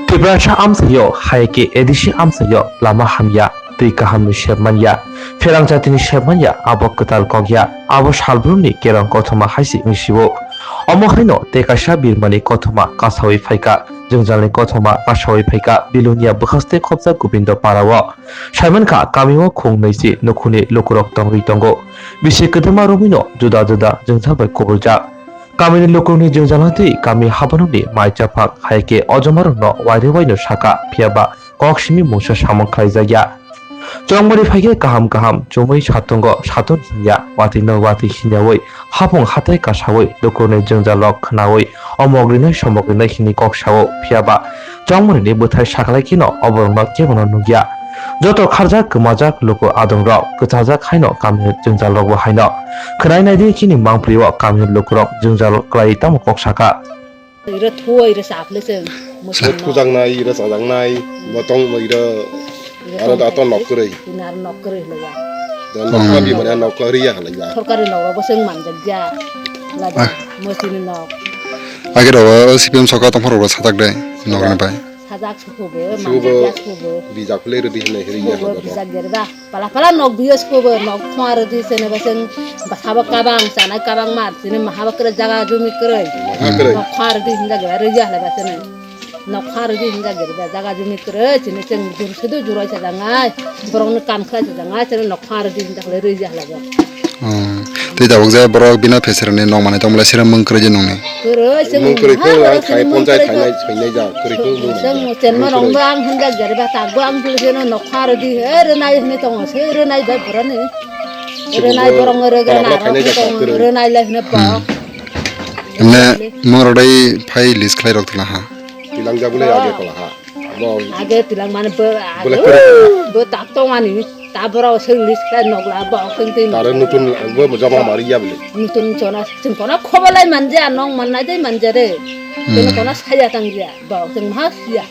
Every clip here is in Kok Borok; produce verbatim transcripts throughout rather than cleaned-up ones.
Tiprasa amsaio hai khe A D C amsaio lama hamya, twi kahamni sep manya, pherang jatini sep manya, abo kwtal kok ya, abo salbrumni kerong kothoma hai se wng sio. Omo haino tei kaisa birmani kothoma kasawi phaikha, jwngjalni kothoma kasawi phaikha, Bilonia bwkhaste khopjak Gobindo Parao. Saimankha, kamio khung nwi se nukhungni lukurok tongwi tongo. Bisi kwdwma romwino juda juda jwngjal bai kubuljak. Kamini lukurokni jwngjal wngtwi kami habanokni mai chaphang hai khe ojomarokno wairwi waino sakha, phiyaba kok simi mungsa samung khlaijakya. Chongmani phaikhe kaham kaham chumui satungo satun hinya, watwino watwi hinyaui hapung hatai kasaui lukurokni jwngjalrok khnaui omok rinai somok rinai hinwi kok sao, phiyaba chongmani bwthai sakhlai kheno oborokno kebono nukya. Joto kharjak kwmajak luku adongrok kwchajak haino kamini jwngjalrokbo haino khwnai naidi chini mangprio kamini lukurok jwngjal klai tamo kok sakha. Ira thuo, ira saple se. Thujaknai, ira chajaknai, botong ira aro da to nok kwrwi. Ina aro nok kwrwi hwnwi ya. Da nok ma bi mane nok kwrwi ya hwnwi ya. Sorkari nok rogo se manjak ya. Lada, mosini nok. Age rogo C P M sorkar tongphang rogo sajak de nok ni bai. Sajak sukubo, manjak ya sukubo. Bijak le rwdi hwnwi hwnwi ya. Bijak gerba. Pala pala nok biyo sikobo, nok khwar di sene ba seng basabo kabang, chanai kabang mar, sini mahaba kwrwi jaga jumi kwrwi. Nok khwar di hinda gwa rwya hala ba sene. Nok khwar di hinda gwa jaga jumi kwrwi, sini seng jur sidu juroi sa jangai, borok ni kam khlai sa jangai, sini nok khwar di hinda khlai rwya hala ba. Hmm. Tei tabuk je borok bina pheserni nok manai tongmole sira mung kwrwi je nongni. Kwrwi seng mung kwrwi ha, khe borok sini thai mung ponchai kwrwi thainai khe. Thwinai ja kwrwi khe mung. Seng chenma rong ba ang hinda gwa ba tak ba ang jul seno nok khwar di he rwnai hwnwi tongo. Se rwnai bai boroni. Rwnai borong rwgwla narok tong rwnai lai hwnwi bo. Emne moro dai phai list khlai rok tla ha. Tilang jabule age kola ha. Age tilang mane bo age bo tak tong ani ta borok se list khlai nokla bo tong tin. Tare nutun bo jama mari ya bole. Nutun chona chwng kono khobolai manja nong mannai dei manja re. Chwng kono saya tang ya bo chwng ma sia.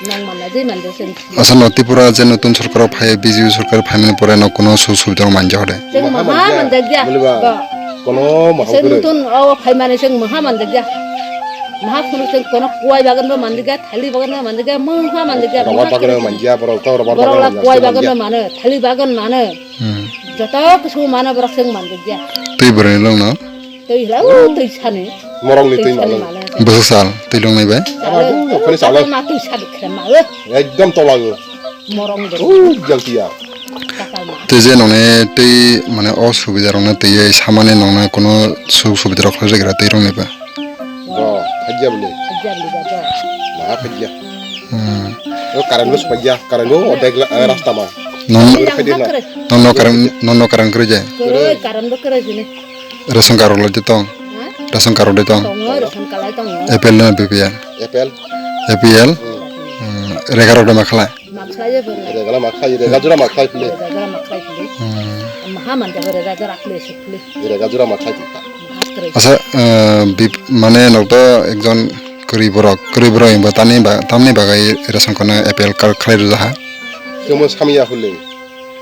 Nang manna je mande sen. Asano Tripura je notun sorkar phai, B J P sorkar phaimani pore no kono sujog subida manja hore. Seng maha manja gya. Kono maha sen notun o phaimani seng maha manja gya. Maha phunu seng kono kuai bagan bo manja gya, thali bagan bo manja gya, maha manja gya. Robar bagan manja, borok to robar bagan manja. Borok la kuai bagan bo mano, thali bagan mano. Hmm. Joto kusu mano borok seng manja gya. Twi boroi long no. Twi hla o twi sani. Morong ni twi malo. Bwswk sal twi longnai bai? Abo okhani salo. Ma twi sadi khe ma o. Ekdom tola o. Morong de. O jang tiya. Kakal ma. Tei je nongne tei mane o subida rokno tei samani nongne kono suk subida rok khlai rwgra tei rwngni ba. Bo, khajya bole. Khajya bole ba bo. Ma khajya. Hmm. O current bo sopaiya, current bo odek la, eh, rasta ma. Non, non no current, non no current kwrwi je. Kwrwi, current bo kwrwi sini. Ration card rok lai de tong. Ha? Ration card rok de tong. Tongo, ration card lai tongo. A P L na B P L? A P L. A P L? Hmm. Hmm. Rega rok de ma khlai? Ma khlai je bwrwi. Rega la ma khlai, rega jora ma khlai phili. Rega jora ma khlai phili. Hmm. Maha man de rega jora khlai se phili. Rega jora ma khlai phili. Maha kwrwi. Asa, eh, bip-, mane nok to ekjon kwrwi borok, kwrwi borok himba tani ba, tamni bagwi ration card no A P L card khlai rwja ha. Kemo samya hule.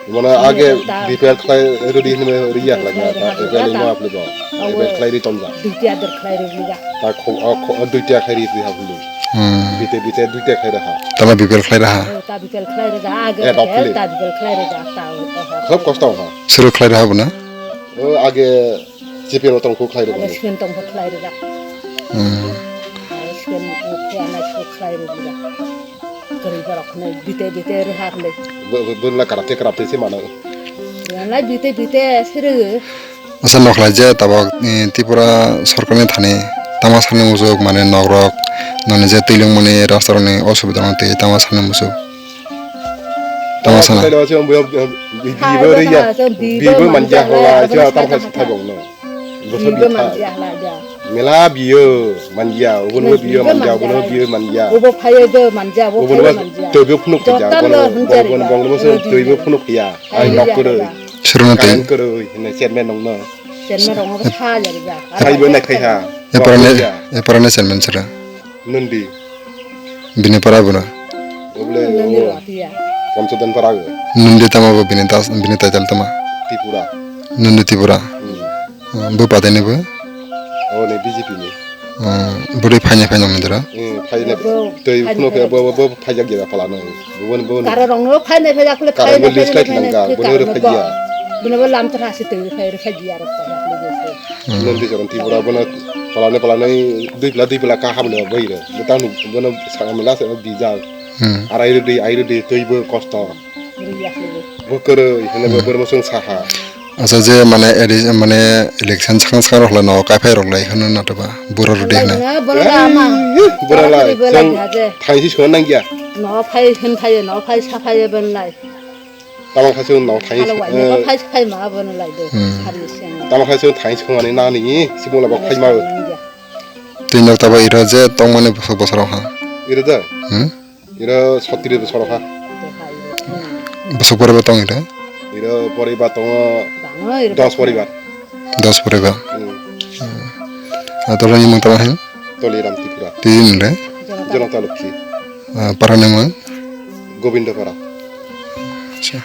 Mane age B P L khlai rwdi hinwi rwya hala ga, A P L ino apli bo. A P L khlai ri tonja. Duitia dor khlai rwli ga. Ta kho, a kho, duitia khlai ri ha hulu. Hmm. Bite, bite duitia khlai rwha. Tala B P L khlai rwha. O, ta B P L khlai rwja, age ta B P L khlai rwja, ta o, o, ha. Khub kosto ha. Suru khlai rwha bo na? O, age C P M tong kho khlai rwja. Age C P M tong kho khlai rwja. Hmm. Age C P M kho ana kho khlai rwja. Kwrwi borok hwnwi bite bite rwha hwnwi. Bo-, bo-, bwrwila karate karate se mano. Bwrwila bite bite se rwgo. Asa nokhlai je tabok, eh, Tripura sorkarni thani tama sani muchuk mane nokrok noni je twilwng mani rasta rokni osubida rokni twi tama sani muchuk. Tama sana. Tei rok se bo, eh, bi-, bibo rwya. Bibo manja hala se tama sani thai bongno. Bwswk bibo bikha. Manja hala ja. Mela biyo manja, obono biyo manja, obono biyo manja. Obo phayo do manja, obo phayo manja. Twibo phunuk khaja, joto lo bono, hwnjari bono, ja. Bono twibo phunuk khaja. Ai nok kwrwi. Suru no twi. Kain kwrwi, hwnwi chairman nokno. Chairman rokno sa jari ja. Phaibo nai khai ha. Eparane, eparane chairman sara. Nundi. Bini para bwrwi. Obole Nundi o. Ratiya. Kamchodon para go. Nundi tama bo bini tas, bini title tama. Tripura. Nundi Tripura. Hmm. Hmm, bo pateni bo. O ne B J P ni. Hmm, bwrwi phaina phaina mundra. Hmm, phaina. Bo tei phaina phano phaina. Bo, bo, bo phaijak ya phalano. Bo, bo, bo. Karo rong no phaina phaina kule karo phaina bo list phaina light phaina nang ga, khe bo karo no no phaija. Bini bo lam tra si tei phai rw khaji aro ta ya kule bo. Hmm. Nonti joron Tripura bo no phalane phalane dui pla dui pla ka hamle bai re. Bo tang bo no sa mela se di ja. Hmm. Arai re di, ai re di, tei bo kosto. Bo kwrwi, hwnwi bo bormo chwng saha. Acha je mane eli-, mane election swkang swkang rok lai no kai phai rok lai hwnwi nato ba. Bura rok de hwnwi. Bura lai. Bura lai. Chwng thaisi sona nang ya. No phai hwn phai no phai sa phai ben lai. Tamang kha chwng no thaisi. Alo wai no phai phai ma bo no lai de. Hmm. Sari sen. Tamang kha chwng thaisi sona ni nani si bola ba phai ma. Twi nok taba ira je tong mane bosok bosok ha. Ira da. Hmm? Ira sotri bosor ha. Bosok poribar tong ira? Ira poribar tongo dos poribar. Dos poribar. Hmm. Ah, tolong imang tama hin? Toliram Tripura. Tijin le? Jonata Lokhi. Ah, para ni mang? Gobindo Para. Acha.